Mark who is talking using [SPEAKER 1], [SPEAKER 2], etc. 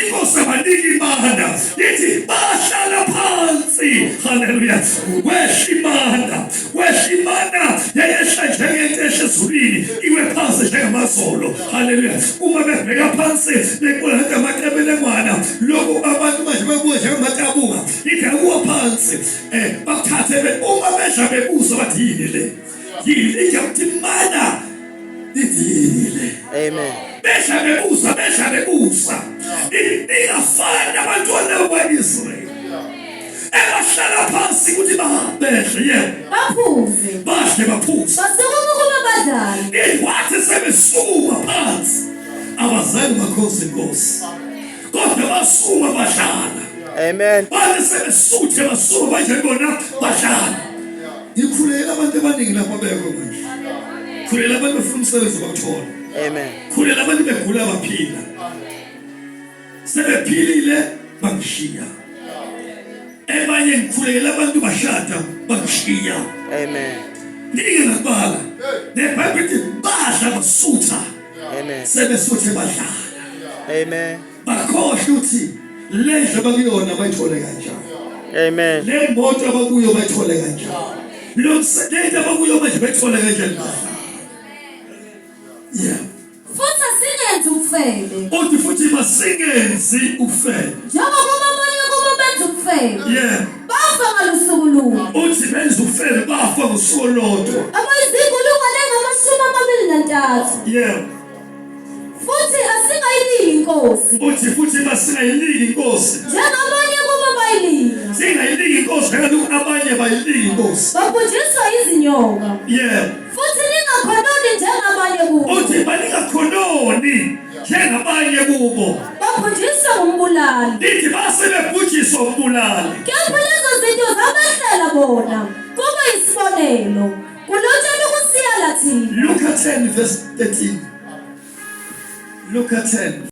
[SPEAKER 1] Inkosi abanika imana, ithi bahlala phansi. Haleluya. Kwehla imana, kwehla imana yayehla njengento ehla ezulwini, iwe phansi njengamazolo. Haleluya. Uma bebheka phansi bebona ngathi amaqebelengwana, lokhu abantu manje babuka njengamatabuka, ithi akuwa phansi. Bakuthathe uma bedla bebuza bathi yini le? Yini ithi ukuthi mana idile.
[SPEAKER 2] Amen.
[SPEAKER 1] Bedla bebuza, bedla bebuza. Ingafani abantwana bakwa-Israyeli ebahlala phansi ukuthi babedle, yebo.
[SPEAKER 3] Baphuze.
[SPEAKER 1] Badle baphuze.
[SPEAKER 3] Basukuma ukuba badlale.
[SPEAKER 1] Wathi sebesukuma phansi abazange bakhonze inkosi, kodwa basukuma badlala.
[SPEAKER 2] Amen.
[SPEAKER 1] Bathi sebesuthe basukuma manje bona badlala. Ngikhulekela abantu abaningi lapha bekho manje. Khulekela abantu befuna umsebenzi bawuthola.
[SPEAKER 2] Amen.
[SPEAKER 1] Khulekela abantu begula baphila. Sebephilile bangishiya. Ebanye ngikhulekela abantu bashada bangishiya.
[SPEAKER 2] Amen.
[SPEAKER 1] Ngike ngakubala. NeBhayibheli lithi badla basutha.
[SPEAKER 2] Amen.
[SPEAKER 1] Sebesuthe badlala.
[SPEAKER 2] Amen.
[SPEAKER 1] Bakhohlwa ukuthi le ndlu abakuyona bayithole kanjani.
[SPEAKER 2] Amen.
[SPEAKER 1] Le moto abakuyo bayithole kanjani. Lo msebenzi abakuyo manje bayithole kanjani badlala. Yeah.
[SPEAKER 3] Futhi asingenzi ubufebe.
[SPEAKER 1] Uthi futhi masingenzi ubufebe.
[SPEAKER 3] Njengoba abanye kubo benza ubufebe.
[SPEAKER 1] Yeah.
[SPEAKER 3] Bafa ngalusuku lunye.
[SPEAKER 1] Uthi benza ubufebe bafa ngosuku olodwa.
[SPEAKER 3] Abayizinkulungwane engamashumi 23.
[SPEAKER 1] Yeah.
[SPEAKER 3] Futhi asingayilingi inkosi.
[SPEAKER 1] Uthi futhi masingayilingi inkosi.
[SPEAKER 3] Njengabanye kubo bayilinga.
[SPEAKER 1] Singayilingi inkosi njengalokhu abanye bayilinga inkosi.
[SPEAKER 3] Babhujiswa izinyoka.
[SPEAKER 1] Yeah.
[SPEAKER 3] Futhi ningakhononi njengabanye kubo.
[SPEAKER 1] Uthi baningakhononi njengabanye kubo.
[SPEAKER 3] Babhujiswa ngumbulali.
[SPEAKER 1] Lithi base bebhujiswa umbulali.
[SPEAKER 3] Kepha lezo zinto zabehlela bona. Kuba isibonelo. Kulotshelwe ukusiyala thina.
[SPEAKER 1] Luka 10 verse 13. Luka 10.